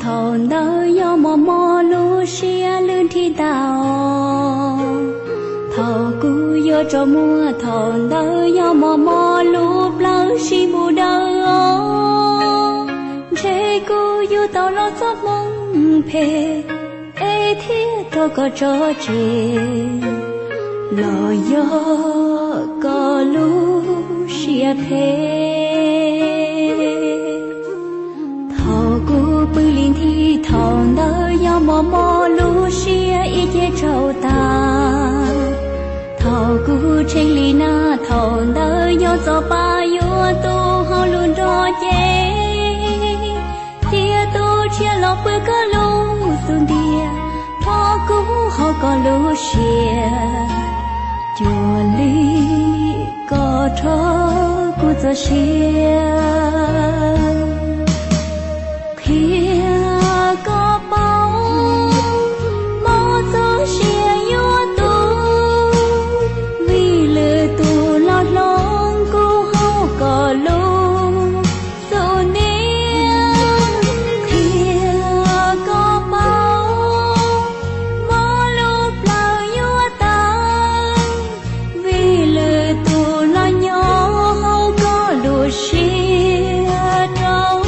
Thaum ntawd yog mos mos lub siab lwj nrhib ntag. Thaum kuv yuav tsaus muag thaum ntawd yog mos mos lub plawv sib npuj dawb os. Ntshe kuv yug tau los txoj hmoo phem es thiaj raug koj tso tseg, los yog koj lub siab phem. Thaum kuv pw li nthi thaum ntawd yog mos mos lub siab ib ce tsaus tas. Thaum kuv tsheej li nag thaum ntawd yog txoj pa yuav tu hauj lwm nrog cev, thiab tu tshiab los pw koj lub xub ntiag, thov kub hauv koj lub siab, cuag li koj rho kuv txoj sia. Qhia koj paub, mob txoj sia yuav tu, vim lwm tus los hloov kuv hauv koj lub xub ntiag. Qhia koj paub, mob lub plawv yuav tawg, vim lwm tus los nyob hauv koj lub siab rau,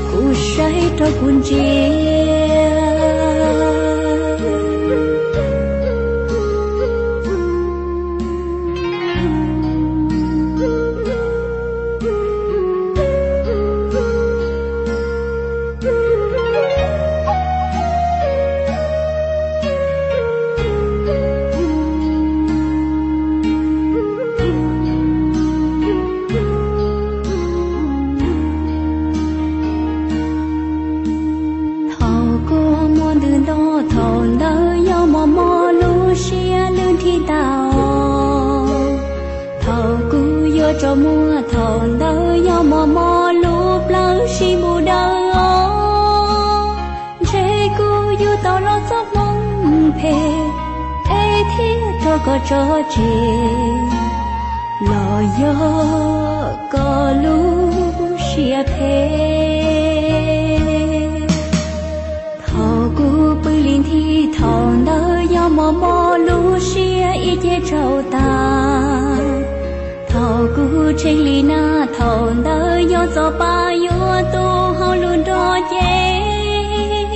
kuv saib rau kuv ntsia. Thaum kuv muaj ntws nto thaum ntawd yog mos mos lub siab lwj nrhib ntag. Thaum kuv yuav tsaus muag thaum ntawd yog mos mos lub plawv sib npuj dawb os. Ntshe kuv yug tau los txoj hmoo phem es thiaj raug koj tso tseg, los yog koj lub siab phem. Thaum kuv pw li nthi thaum ntawd yog mos mos lub siab ib ce tsaus tas. Thaum kuv tsheej li nag thaum ntawd yog txoj pa yuav tu hauj lwm nrog cev,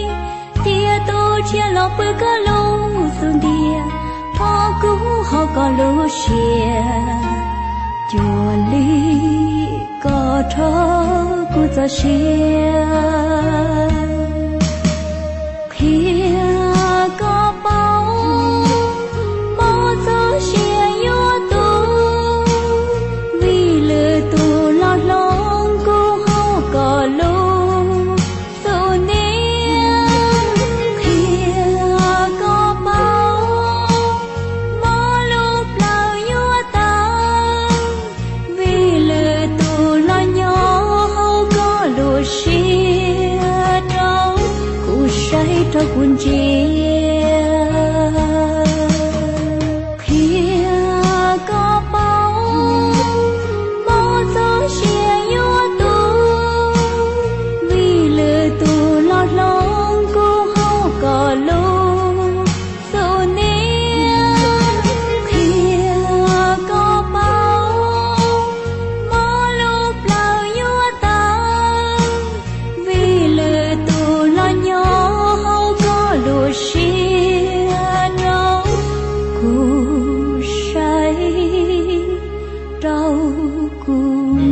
thiab tu tshiab los pw koj lub xub ntiag, thov kub hauv koj lub siab, cuag li koj rho kuv txoj sia. Qhia koj paub, mob txoj sia yuav tu, vim lwm tus los hloov kuv hauv koj lub xub ntiag. Qhia koj paub, mob lub plawv yuav tawg, vim lwm tus los nyob hauv koj lub siab rau, kuv saib rau kuv ntsia. Qhia koj paub, mob txoj sia yuav tu, vim lwm tus los hloov kuv hauv koj lub xub ntiag. Qhia koj paub, mob lub plawv yuav tawg, vim lwm tus los nyob hauv koj lub siab rau, kuv saib rau kuv